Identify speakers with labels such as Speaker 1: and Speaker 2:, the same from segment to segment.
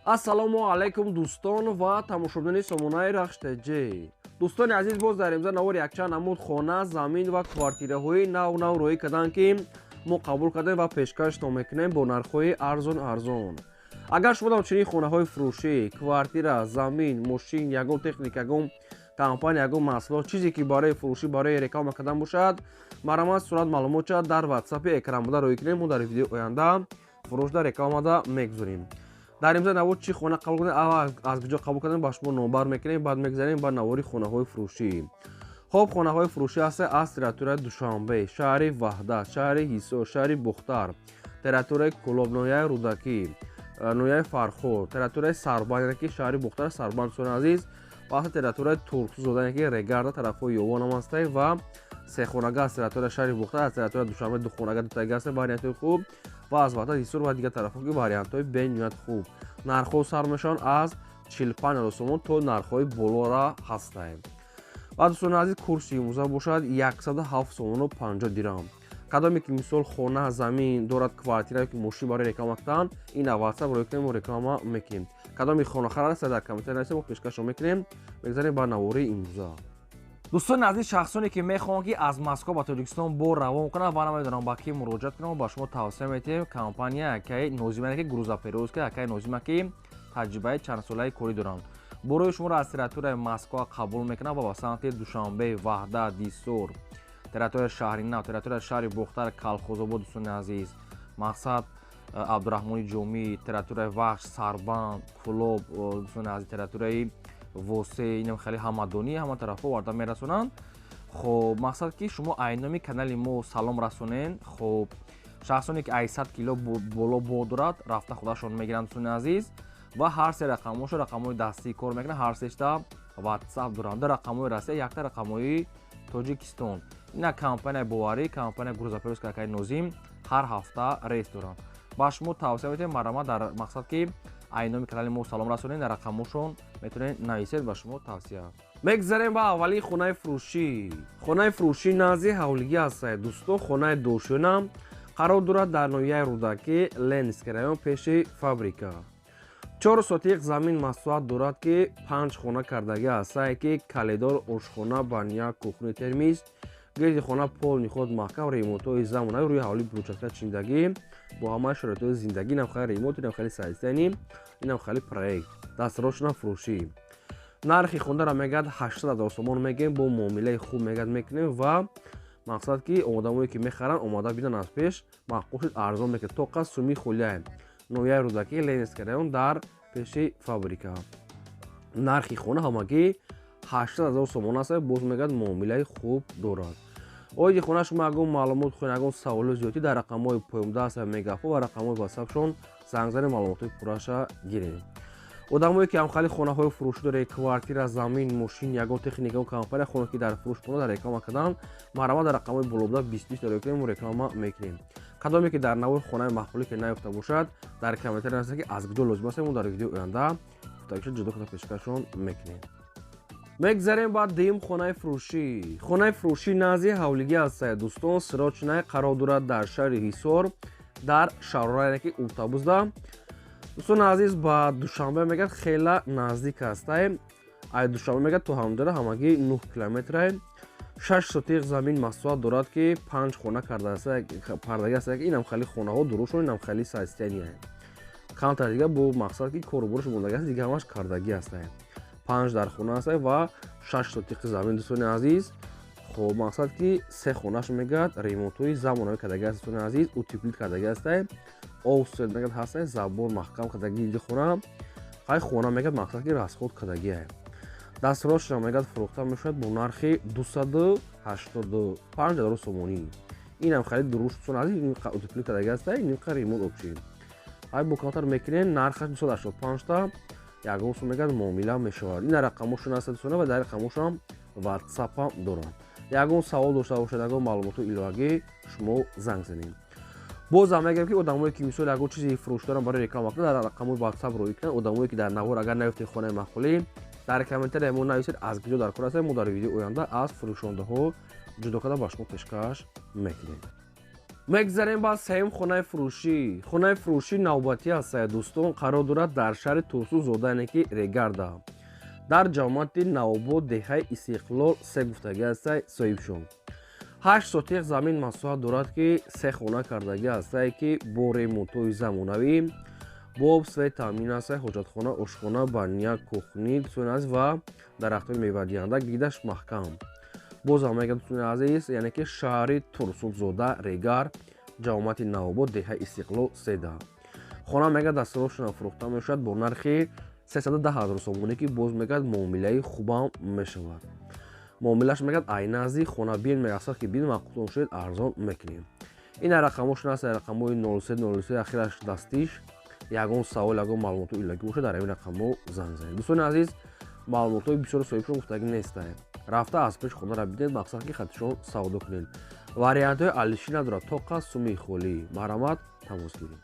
Speaker 1: Ассалому алайкум, дӯстон ва тамошобинони сомонаи Рахш ТЖ. Дӯстони азиз, боз дар имза навори якчанд намуд хона, замин ва квартираҳои нав нав роҳӣ карданд, ки мо қабул кардем ва пешкаштон мекунем бо нархҳои арзон арзон. Агар шумо дар чунин хонаҳои фурӯшӣ, квартира, замин, мошин, ягон техника, ягон компания, ягон маҳсулот, чизе ки барои фурӯшӣ, барои реклама кардан бошад, марҳамат, сурат, маълумотча дар ватсапи экранбуда роҳӣ кунем. Мо дар видеои оянда фурӯшда, рекламада мегузорем. Дар имза навор чӣ хона қабул кардем, аз куҷо қабул кардем, ба шумо номбар мекунем. Баъд мегзарем ба навори хонаҳои фурӯшӣ. Хоб, хонаҳои фурӯшӣ ҳаста аз территорияи Душанбе, шаҳри Ваҳдат, шаҳри Ҳисор, шаҳри Бухтар, территорияи Кӯлоб, ноҳияи Рӯдакӣ, ноҳияи Фархор, территорияи Сарбанд, яъне ки шаҳри Бухтар, Сарбанд, дӯстони азиз, ва ҳаста территорияи Турсунзода, яъне ки Регарда, тарафҳои Ёвонам ҳастай ва сехонага аз территорияи шаҳри Бухтар, аз территорияи Душанбе духонага, дутага ҳаста, вариантҳои хуб, ва аз Ваҳдат, Ҳисор ва дигар тарафҳо, ки вариантҳои бениҳоят хуб. Нархҳо сар мешаванд аз 45 000 сомон то нархҳои болора ҳастанд. Ва, дӯстони азиз, курси имрӯза бошад 107 сомону 50 дирам. Кадоме ки, мисол, хона, замин дорад, квартира ки мошин барои реклама кунанд, ин ватсап роҳӣ кунем, мо реклама мекунем. Кадоми хонахар аст, дар комментария нависем, мо пешкашро мекунем. Мегзарем ба навори имрӯза.
Speaker 2: Дӯстони азиз, шахсоне ки мехоҳанд, ки аз Москва ба Тоҷикистон бор равон кунанд ва намедонам ба кӣ муроҷиат кунам, ба шумо тавсия метиҳем компания акаи Нозима, ки грузоперевозка акаи Нозима, ки таҷрибаи чандсолаи корӣ доранд. Борои шуморо аз территорияи Москва қабул мекунанд ва ба самти Душанбе, Ваҳдат, Ҳисор, территорияи шаҳри Нав, территорияи шаҳри Бохтар, Калхозобод, дӯстони азиз, мақсад, Абдураҳмони Ҷомӣ, территорияи Вахш, Сарбанд, Кӯлоб, дӯстони азиз, территорияи Восе, инам хеле ҳамадонӣ, ҳама тарафҳо оварда мерасонанд. Хоб, мақсад, ки шумо айноми канали мо салом расонен. Хоб, шахсоне ки 800 кило боло бор дорад, рафта худашон мегиранд, дӯстони азиз. Ва ҳар се рақамҳошо рақамҳои дастӣ кор мекунанд, ҳар сешта ватсап доранд: ду рақамҳои Россия, якта рақамҳои Тоҷикистон. Ина компанияи боварӣ, компания грузоперевозка акаи Нозим, ҳар ҳафта рейс доранд. Ба шумо тавсия метиҳем, марҳамат, дар мақсад, ки айноми канали мо салом расонед, дар рақамҳошон метавонед нависед, ба шумо тавсия.
Speaker 1: Мегзарем ба аввалин хонаи фурӯшӣ. Хонаи фурӯшӣ назди ҳавлигӣ ҳастад, дӯсто. Хонаи дошёна қарор дорад дар ноҳияи Рӯдакӣ, Ленинский район, пеши фабрика. 4 сотиқ замин масоҳат дорад, ки панҷ хона кардагӣ ҳастае, ки коридор, ошхона, баня, кухни, термиз, гирди хона полный худ маҳкам, ремонтҳои замонави, рӯи ҳавлӣ брусчатка чиндагӣ, бо ҳамаи шароитҳои зиндагӣ. Инам хеле ремонт, инам хеле состояние, инам хеле проект дастрочна фурӯшӣ. Нархи хонаро мегӯяд 800 000 сомон мегӯем, бо муомилаи хуб мегӯяд мекунем. Ва мақсад, ки одамое ки мехаранд, омода бинанд, аз пеш маъқул шуд, арзон мекунад. Тоқа суми хулияе, ноҳияи Рӯдакӣ, Ленинский район, дар пеши фабрика. Нархи хона ҳамагӣ 800 000 сомон аст, боз мегӯяд муомилаи хуб дорад. Оиди хона шумо ягон маълумот хоҳед, ягон саволи зиёдӣ, дар рақамҳои поёндаст Мегафон ва рақамҳои ватсапшон занг занед, маълумотҳои пурраша гиред. Одамое ки ҳамхали хонаҳои фурӯшӣ доред, квартира, замин, мошин, ягон техника, компания, хона ки дар фурӯш бона, дар реклама кардан, марҳамат, дар рақамҳои болобуда 20 20 дар кунем, мо реклама мекунем. Кадоме ки дар навори хонаи маъқулӣ ки наёфта бошад, дар комментария нависед, ки аз куҷо лозим аст, мо дар видеои оянда гуфтагиша ҷудо карда пешкашон мекунем. Мегзарем ба дуюм хонаи фурӯшӣ. Хонаи фурӯшӣ назди ҳавлигӣ ҳастад, дӯстон, срочная, қарор дорад дар шаҳри Ҳисор, дар шаҳрора, яъне ки автобусда, дӯстони азиз, ба Душанбе мегӯяд хела наздик ҳастай. Ай Душанбе мегӯяд то ҳамҷода ҳамагӣ 9 километрай. 6 сотиқ замин масоҳат дорад, ки панҷ хона кардагӣ аст, ки инам хеле хонаҳо дурушон, инам хеле состояние. Камтар дига бо мақсад, ки коруборш мондагӣ аст, дига ҳамаш кардагӣ ҳастай. Панҷ дар хона аст ва 6 сотиқи замин, дӯстони азиз. Хоб, мақсад, ки се хонаш мегӯяд ремонтҳои замонавӣ кардагӣ аст, дӯстони азиз, утеплить кардагӣ ҳастай, офсет мегӯяд ҳастай, забор маҳкам кардагӣ иди хона. Хай, хона мегӯяд, мақсад, ки расход кардагиа. Дастрочно мегӯяд фурӯхта мешавад бо нархи 285 000 сомонӣ. Инам хеле дуруст, дӯстони азиз, утеплить кардагӣ ҳастай, нимқа ремонт общий. Ай бо камтар мекунем, нархаш 285 та, ягон сум мегӯяд муомила мешавад. Ина рақамошон аст, дӯстона, ва дар рақамошон ватсапам доранд. Ягон савол дошта бошад, ягон маълумоти иловагӣ, шумо занг занед. Бозам мегӯям, ки одамое ки, мисол, ягон чизи фурӯш доранд, барои реклама кунанд, дар рақамҳои ватсап роҳӣ кунанд. Одамое ки дар навор агар наёфтед хонаи маъқулӣ, дар комментария мо нависед, аз куҷо дар кор ҳастед, мо дар видеои оянда аз фурӯшондаҳо ҷудо карда ба шумо пешкаш мекунем. Мегзарем ба сеюм хонаи фурӯшӣ. Хонаи фурӯшӣ навбатӣ ҳастае, дӯстон, қарор дорад дар шаҳри Турсунзода, яъне ки Регарда, дар ҷамоати Навобод, деҳаи Истиқлол се гуфтагӣ ҳастае соҳибшон. 8 сотиқ замин масоҳат дорад, ки се хона кардагӣ ҳастае, ки бо ремонтҳои замонавӣ, бо об, свет таъмин ҳастае, ҳоҷатхона, ошхона, баня, кухни, дӯстони азиз, ва дарахтҳои мевадиҳанда, гидаш маҳкам. Бозам мегӯям, дӯстони азиз, яъне ки шаҳри Турсунзода, Регар, ҷамоати Навобод, деҳаи Истиқлол седа. Хона мегӯяд дастурҳошона фурӯхта мешавад бо нархи 310 ҳазор сомонӣ, ки боз мегӯяд муомилаи хубам мешавад. Муомилаш мегӯяд айнази хона бин меасад, ки бин маъқул шуд, арзон мекунем. Ин рақамҳошон аст, рақамҳои 03 03 ахираш дастиш. Ягон савол, ягон маълумоти иловагӣ бошад, дар ҳамин рақамҳо занг занед. Дӯстони азиз, маълумотҳои бисёри соҳибшон гуфтагӣ нестанд. Рафта аз пеш хонара бидед, мақсад ки хатишон савдо кунед. Вариантҳои алишӣ надорад, тоқа суми холӣ. Марҳамат, тамос гиред.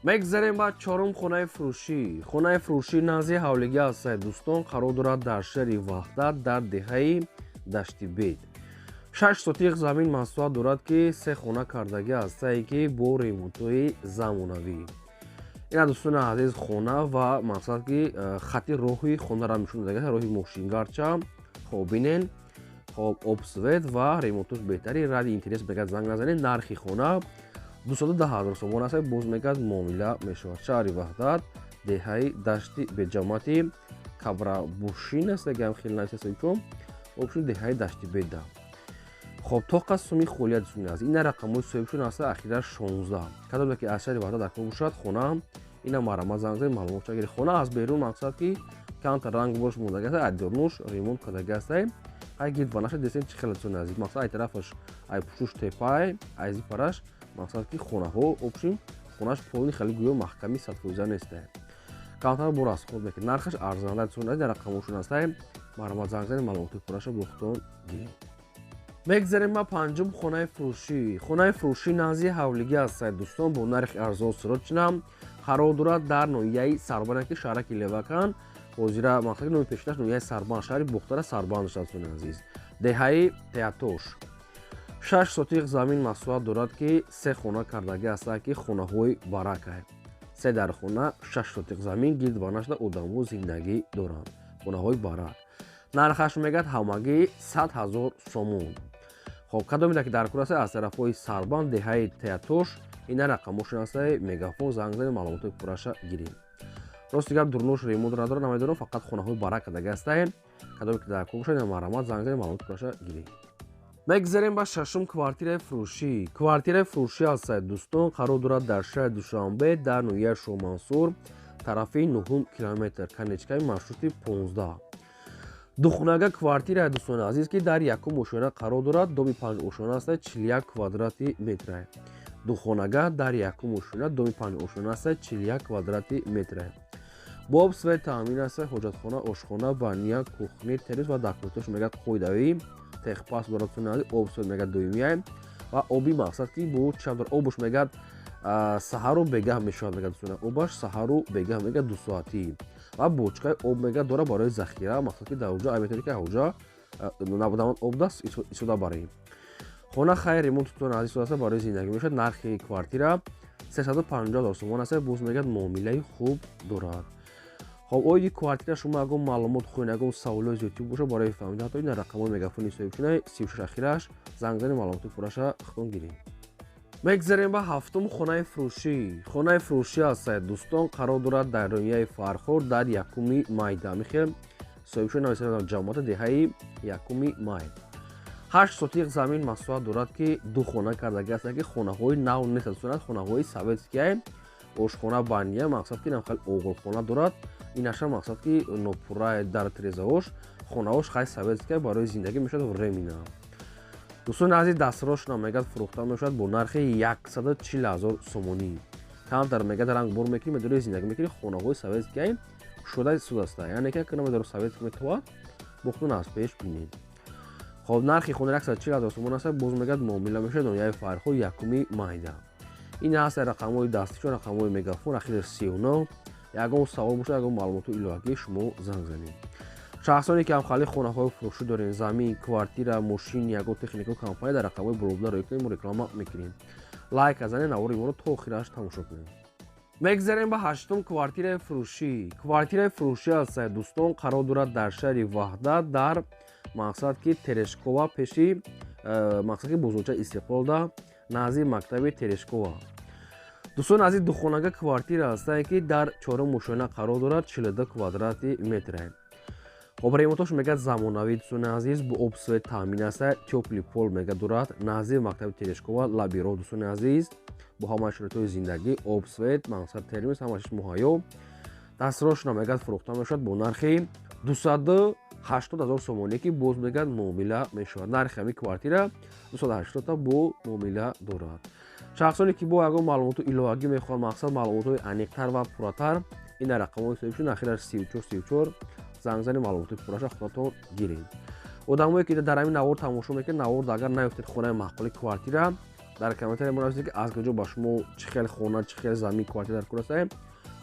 Speaker 1: Мегзарем ба чорум хонаи фурӯшӣ. Хонаи фурӯшӣ назди ҳавлигӣ ҳастае, дӯстон, қарор дорад дар шаҳри Ваҳдат, дар деҳаи Даштибед. 6 сотиқ замин масоҳат дорад, ки се хона кардагӣ ҳастае, ки бо ремонтҳои замонавӣ. Ина, дӯстони азиз, хона ва мақсад ки хати роҳи хонара нишон додагӣ, роҳи мошингарча. Хоб, бинен, хоб, об, свет ва ремонтош беҳтари. Ради интерес мегӯяд занг назанед. Нархи хона 210 ҳазор сомон аст, боз мегӯяд муомила мешавад. Шаҳри Ваҳдат, деҳаи Дашти Беҷамоати Кабрабушин аст, ягам хеле нависасикум, обшун деҳаи Дашти Беда. Хоб, тоқа суми холия, дӯстони азиз. Ина рақамҳои соҳибшон аст, ахира 16. Кадоме ки аз шаҳри Ваҳдат дар кор бошад, хона ина марҳамат занг занед, маълумот гиред. Хона аз берун мақсад ки камтар ранг бош мондагӣ аст, айдорнуш ремонт кардагӣ аст. Ай гирд ва наша десен чӣ хеле, дӯстони азиз, мақсад ай тарафаш, ай пуштуш тепай, ай зипараш, мақсад ки хонаҳо обшим хонаш полни хеле гӯё маҳками 100% нестае. Камтар бо расход мекунад. Нархаш арзанда, дӯстони азиз, дар рақамҳошон ҳастае. Марҳамат, занг занед, маълумоти пурраша бо худтон гиред. Мегзарем ба панҷум хонаи фурӯшӣ. Хонаи фурӯшӣ назди ҳавлигӣ ҳастае, дӯстон, бо нархи арзон сиротчинам қарор дорад дар ноҳияи Сарбан, ки шаҳраки Левакан ҳозира, мақсади номи пешинаш ноҳияи Сарбан, шаҳри Бухтара Сарбан дошт, дӯстони азиз, деҳаи Театош. 6 сотиқ замин масоҳат дорад, ки се хона кардагӣ ҳастанд, ки хонаҳои барака. Се дар хона, 6 сотиқ замин, гирд ба нашда одамҳо зиндагӣ доранд. Хонаҳои барак. Нархаш мегӯяд ҳамагӣ 100 ҳазор сомон. Хоб, кадоме ки дар кор аст аз тарафҳои Сарбанд, деҳаи Театош, ина рақамҳошон ҳастае, мегафон занг занед, маълумотҳои пурраша гиред. Рости гап, дурнош ремонт надорад, намедонам, фақат хонаҳои барак кардагӣ ҳастае. Кадоме ки дар кор бошад, ина марҳамат занг занед, маълумоти пурраша гиред. Мегзарем ба шашум квартираи фурӯшӣ. Квартираи фурӯшӣ ҳастае, дӯстон, қарор дорад дар шаҳри Душанбе, дар ноҳияи Шоҳмансур, тарафи нуҳум километр, конечкаи маршрути 15. Духонага квартираи, дӯстони азиз, ки дар якум ошёна қарор дорад, доми панҷ ошёна аста, 41 квадрати метра. Духонага дар якум ошёна, доми панҷ ошёна аста, 41 квадрати метра. Бо об, свет таъмин аста, ҳоҷатхона, ошхона, баня, кухни, террас ва документош мегӯяд қоидавӣ, техпаспорт дорад, дӯстони азиз, об, свет мегӯяд доимия ва оби мақсад ки бо чанд дорад. Обуш мегӯяд саҳару бегаҳ мешавад, мегӯяд, дӯстони, обаш саҳару бегаҳ мегӯяд дусоатӣ ва бочкаи об мегӯяд дорад барои захира, мақсад ки дар ҳуҷа ай метавонӣ ки ҳуҷа набудамон об даст истифода барем. Хона хайр ремонт, дӯстони азиз, аст, барои зиндагӣ мешавад. Нархи квартира 350 ҳазор сомон аст, боз мегӯяд муомилаи хуб дорад. Хоб, оиди квартира шумо ягон маълумот хоҳед, ягон саволҳои зиёдтӣ бошад, барои фаҳмида ҳатто ин рақамҳои мегафони соҳибшунаи 36 ахираш занг занед, маълумоти пурраша худтон гиред. Мегзарем ба ҳафтум хонаи фурӯшӣ. Хонаи фурӯшӣ ҳастае, дӯстон, қарор дорад дар ноҳияи Фархор, дар Якуми Майда. Михел соҳибшуна нависанд, ҷамоата деҳаи Якуми Май. 8 сотиқ замин масоҳат дорад, ки ду хона кардагӣ ҳастанд, ки хонаҳои нав нест, дӯстон, хонаҳои советские. Ошхона, баня, мақсад ки хел оғилхона дорад. Инаша мақсад ки нопурра дар тирезаҳош, хонаҳош хай советская, барои зиндагӣ мешавад временно. Дӯстони азиз, дастрошона мегӯяд фурӯхта мешавад бо нархи 140 ҳазор сомонӣ. Камтар мегӯяд ранг бор мекунӣ, медори зиндагӣ мекунӣ. Хонаҳои советские шуда судаста, яъне ки намедору советский метавад бохтун аз пеш бинед. Хоб, нархи хона 140 ҳазор сомон аст, боз мегӯяд муомила мешавад, ноҳияи Фархор, Якуми Майда. Ин ҳаст рақамҳои дастишон, рақамҳои мегафон ахири 39. Ягон савол бошад, ягон маълумоту иловагӣ, шумо занг занед. Шахсоне ки ҳамхали хонаҳои фурӯшӣ дорем, замин, квартира, мошин, ягон технику компания, дар рақамҳои болобуда рӯй кунем, мо реклама мекунем. Лайк занед, навори моро то охираш тамошо кунед. Мегзарем ба ҳаштум квартираи фурӯшӣ. Квартираи фурӯшӣ ҳастае, дӯстон, қарор дорад дар шаҳри Ваҳдат, дар мақсад ки Терешкова, пеши мақсад ки бозорчаи Истиқлолда, назди мактаби Терешкова. Дӯстон азиз, духонага квартира ҳастае, ки дар чорум мушоина қарор дорад, 42 квадрати метре. Хоб, ремонтош мегӯяд замонавӣ, дӯстони азиз, бо об, свет таъмин аста, тёплый пол мега дорад, назди мактаби Терешкова, лаби роҳ, дӯстони азиз, бо ҳамаи шароитҳои зиндагӣ, об, свет, мақсад термос, ҳамааш муҳайё. Дастрошна мегӯяд фурӯхта мешавад бо нархи 280 000 сомонӣ, ки боз мегӯяд муомила мешавад. Нархи ҳамин квартира 280 бо муомила дорад. Шахсоне ки бо ягон маълумоту иловагӣ мехоҳанд, мақсад маълумотҳои аниқтар ва пурратар, ин дар рақамҳои соҳибшун ахираш 34 34 занг зани, маълумоти пурраша худатон гиред. Одамое ки дар ҳамин навор тамошо мекунед, наворда агар наёфтед хонаи маъқули квартира, дар комментария мо нависед, ки аз куҷо ба шумо чӣ хел хона, чӣ хел замин, квартира дар кор астае,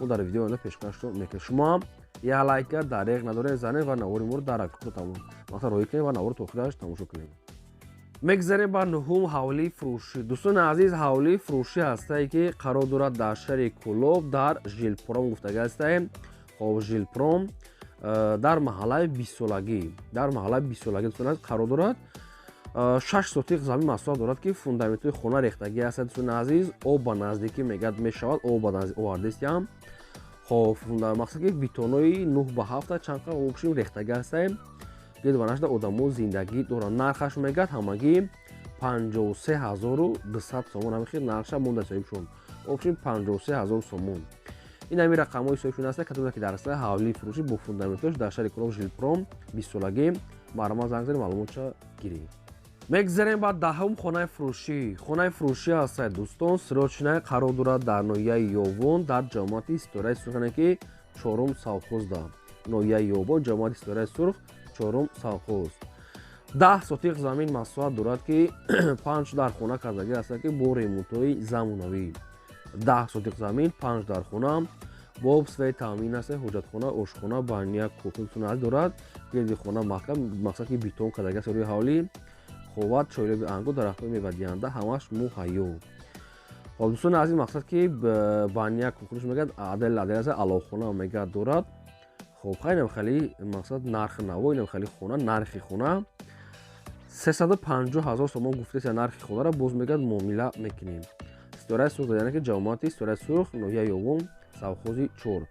Speaker 1: мо дар видео оянда пешкашто мекунем. Шумо ҳам як лайка дареғ надоред, занед ва навори моро дар рафиқо мақсад роҳӣ кунед ва наворо то охираш тамошо кунед. Мегзарем ба нуҳум ҳавлии фурӯшӣ. Дӯстони азиз, ҳавлии фурӯшӣ ҳастае, ки қарор дорад дар шаҳри Кӯлоб, дар Жилпром гуфтага ҳастае. Хоб, Жилпром, дар маҳаллаи бистсолагӣ, дар маҳаллаи бистсолагӣ, дӯстони азиз, қарор дорад. 6 сотиқ замин масоҳат дорад, ки фундаментҳои хона рехтагӣ ҳастад. Дӯстони азиз, об ба наздикӣ мегӯяд мешавад, об ба наздик овардестиам. Хоб, мақсад ки бетонои 9 ба 7 чанд қа обшим рехтагӣ ҳастаем, гирдванашда одамо зиндагӣ доранд. Нархаш мегӯяд ҳамагӣ 53 200 сомон. Ҳамин нархша монда соҳибшон, обшим 53 000 сомон. Ин ҳамин рақамҳои соҳибшон аста, кадоме ки дар астаи ҳавлии фурӯшӣ бо фундаментош дар шаҳри Кӯлоб, Жилпром, бистсолагӣ, марҳамат занг занед, маълумотша гиред. Мегзарем ба даҳум хонаи фурӯшӣ. Хонаи фурӯшӣ ҳастае, дӯстон, срочная, қарор дорад дар ноҳияи Ёвон, дар ҷамоати Ситораи Сурх, ки чорум совхозда. Ноҳияи Ёвон, ҷамоати Ситораи Сурх, чорум совхоз. 10 сотиқ замин масоҳат дорад, ки панҷ дар хона кардагӣ ҳастанд, ки бо ремонтҳои замонавӣ. 10 сотиқ замин, панҷ дар хона, бо об, свет таъмин аст, ҳоҷатхона, ошхона, баня, кухня дорад. Гирди хона маҳкам, мақсад ки бетон кардагӣ аст рӯи ҳавлӣ. Ховат, чойлоби ангур, дарахтҳои мевадиҳанда ҳамаш муҳайё. Хоб, дӯстони азиз, мақсад ки баня, кухняш мегӯяд адел адел аст, аловхона мегӯяд дорад. Хоб, хайнам хеле мақсад нархи наво, инам хеле хона, нархи хона 350 000 сомон гуфтеса. Нархи хонаро боз мегӯяд муомила мекунем. Ситораи Сурх, яъне ки ҷамоати Ситораи Сурх, ноҳияи Ёвон, совхози чор.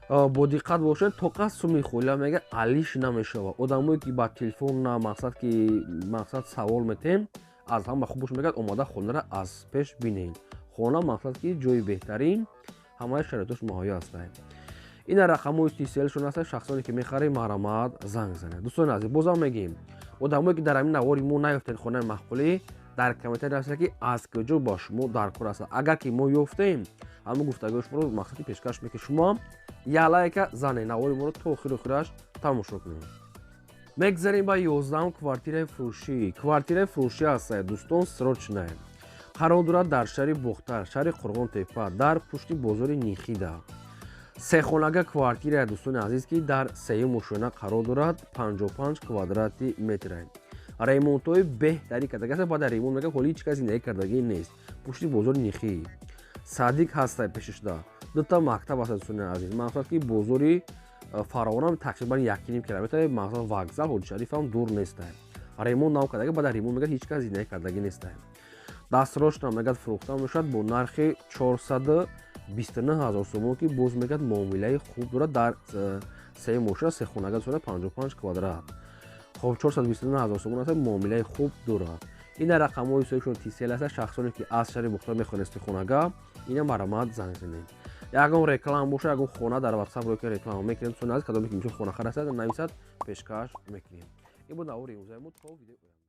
Speaker 1: Бо диққат бошед, тоқа суми холия мега алиш намешавад. Одамое ки ба телефон на мақсад ки мақсад савол метем, аз ҳама хубош мегӯяд омода хонаро аз пеш бинед. Хона мақсад ки ҷои беҳтарин, ҳамаи шароитош муҳайё ҳастанд. Ина рақамҳои тиселшон аст. Шахсоне ки мехаред, марҳамат занг занед. Дӯстони азиз, бозам мегӯем, одамое ки дар ҳамин навори мо наёфтед хонаи маъқулӣ, дар комментария нависед, ки аз куҷо ба шумо дар кор аст. Агар ки мо ёфтем, ҳамон гуфтагои шуморо мақсади пешкаш мекунем. Шумо як лайка занед, навори моро то охиру охираш тамошо кунед. Мегзарем ба 11-ум квартираи фурӯшӣ. Квартираи фурӯшӣ ҳастае, дӯстон, срочная, қарор дорад дар шаҳри Бохтар, шаҳри Қурғонтепа, дар пушти бозори Нихида. Сехонага квартира, дӯстони азиз, ки дар сеюм ошёна қарор дорад, 55 квадрати метре. Ремонтҳои беҳтарин кардаги аст. Баъд ремонт мега ҳоли ҳеҷ кас зиндагӣ кардагӣ нест. Пушти бозори Нихӣ, садик ҳаста, пешишуда дута мактаб аст. Дӯстони азиз, мақсад ки бозори Фаровонам тақрибан 1,5 километр, мақсад вокзал Ҳоҷишарифам дур неста. Ремонт нав кардаги, баъд ремонт мега ҳеҷ кас зиндагӣ кардагӣ неста. Дастрошна мегӯяд фурӯхта мешавад бо нархи 429 000 сомон, ки боз мегӯяд муомилаи хуб дорад. Дар сеюм ошёна, сехонага 55 квадрат. Хоб, 429 000 сомон аст, муомилаи хуб дорад. Ина рақамҳои соҳибшон тисел аст. Шахсоне ки аз шаҳри Бохтар мехоҳанд истихонага, ина марҳамат занг занед. Ягон реклама боша, ягон хона дар ватсап ро ки реклама мекунем. Дӯстони азиз, кадоме ки мисол хонахар ҳастад, нависад, пешкаш мекунем. Ин буд навори имрӯзаи мо. То видеои оянда.